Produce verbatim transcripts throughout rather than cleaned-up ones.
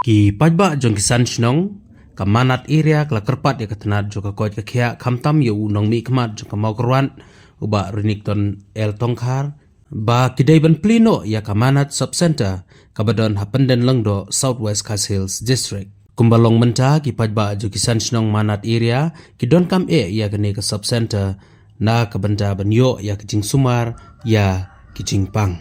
Ki paidbah jong ki san shnong ka Manad area ka la kyrpad ïa ka tnat jong ka koit ka khiah, khamtam ïa u nongmihkhmat jong ka Mawkyrwat, u Bah Renikton L Tongkhar, ba ki dei ban plie noh ïa ka Manad Sub Centre kaba don ha Pyndenlongdoh, South West Khasi Hills District. Kumba long mynta, ki paidbah jong ki san shnong Manad area ki donkam eh ïa kane ka Sub Centre na ka bynta ban ïoh ïa ka jingsumar ïa ki jingpang.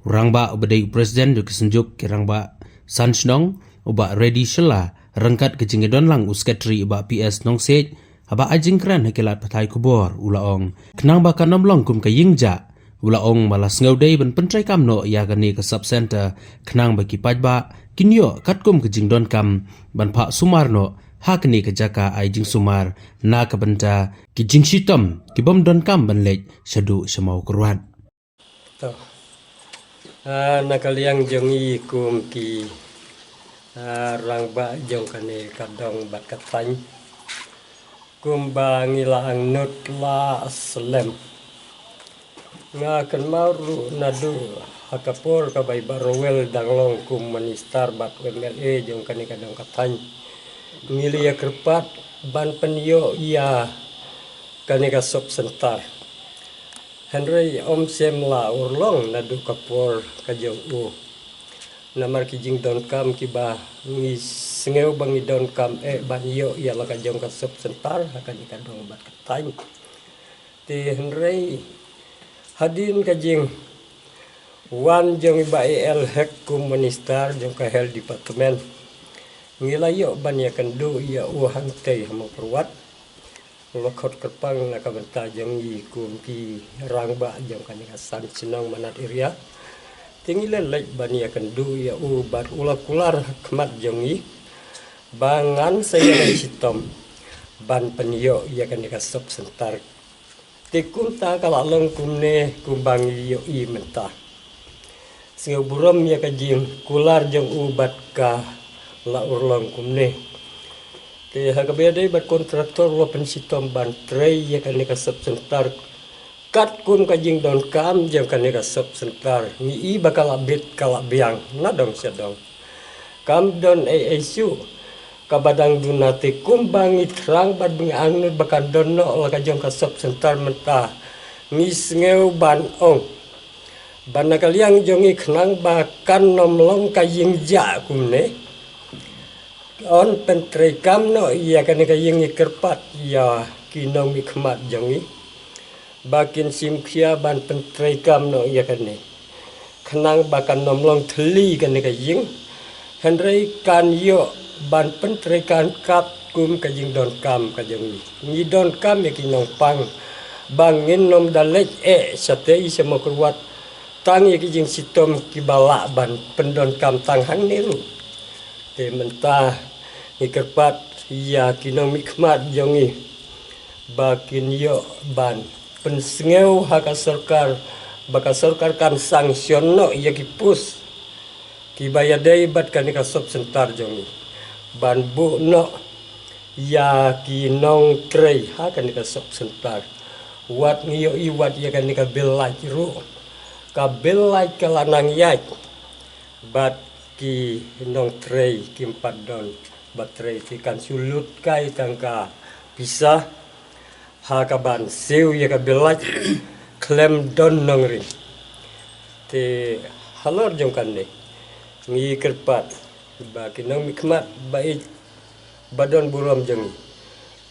U rangbah uba dei u president jong ki synjuk ki rangbah san shnong, u Bah Reddy Shylla, ryngkat ka jingïadonlang u secretary, u Bah P S Nongsiej, haba ai jingkren ha ki lad pathai khubor, u la ong, khnang ba kan ym long kum ka ïing jah, u la ong, ba la sngewdei ban pyntreikam noh ïa kane ka Sub Centre khnang ba ki paidbah kin ïoh katkum ka jingdonkam ban phah sumar noh ha kane ka jaka ai jingsumar na ka bynta ki jingshitom ki bym donkam ban leit shaduh sha Mawkyrwat. To. Ah, na ka liang jong ngi kum ki, ah, rangbah jong kane ka dong bad ka thaiñ, kumba ngi la angnud la slem, nga kynmaw ruh naduh ha ka por kaba i Bah Rowell dang long kum minister bad u M L A jong kane ka dong ka thaiñ, ngi la ïa kyrpad ban pynïoh ïa kane ka Sub Centre. Hynrei ym shym la urlong naduh ka por ka jong u. Namar ki jingdonkam kiba ngi sngew ba ngi donkam eh ban ïoh ïa la ka jong ka Sub Centre ha kane ka dong bad ka thaiñ. Te hynrei hadien ka jingwan jong i Bah A L Hek kum minister jong ka Health Department, ngi la ïoh ban ïakynduh ïa u hangtei ha Mawkyrwat. U la khot kyrpang na ka bynta jong ngi kum ki rangbah jong kane ka san shnong Manad area. Te ngi la leit ban ïakynduh ïa u bad u la kular ha khmat jong ngi ba ngan sa ïaleh shitom ban pynïoh ïa kane ka Sub Centre. Te kumta ka la long kumne kumba ngi ïohi mynta. Sngewburom ïa ka jingkular jong u bad ka la urlong kumne. Te ha kaba ïadei bad kontraktor, u la pynshitom ban trei ïa kane ka Sub Centre katkum ka jingdonkam jong kane ka Sub Centre. Ngi i ba ka la bit ka la biang na dong sha dong. Kam don ei ei shuh kaba dang duna. Te kumba ngi thrang bad ba ngi angnud ba kan don noh la ka jong ka Sub Centre mynta, ngi sngew ban ong ba na ka liang jong ngi khnang ba kan ym long ka ïing jah kumne, yn pyntreikam noh ïa kane ka ïing. Ngi kyrpad ïa ki nongmihkhmat jong ngi ba kin shim khia ban pyntreikam noh ïa kane khnang ba kan ym long thylli kane ka ïing, hynrei kan ïoh ban pyntreikam katkum ka jingdonkam ka jong ngi. Ngi donkam ïa ki nongpang ba ngin ym da leit eh shatei sha Mawkyrwat tang ïa ki jingshitom kiba lah ban pyndonkam tang hangne ruh. Te mynta ngi kyrpad ïa ki nongmihkhmat jong ngi ba kin ïoh ban pynsngew ha ka sorkar ba ka sorkar kan sanction noh ïa ki post kiba ïadei bad kane ka Sub Centre jong ngi, ban buh noh ïa ki nongtrei ha kane ka Sub Centre. Wat ngi ïohi wat ïa kane ka bill light ruh, ka bill light ka la nang ïaid bad ki nongtrei kim pat don ba trei, te kan shu lut kai tang ka pisa ha kaban siew ïa ka bill light khlem don nongrim. Te halor jong kane ngi kyrpad ba ki nongmihkhmat ba ïeit ba don burom jong ngi,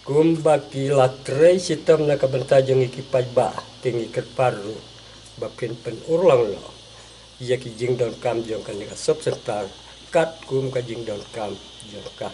kumba ki la trei shitom na ka bynta jong ngi ki paidbah, te ngi kyrpad ruh ba kin pynurlong noh ïa ki jingdonkam jong kane ka Sub Centre katkum ka jingdonkam jong ka.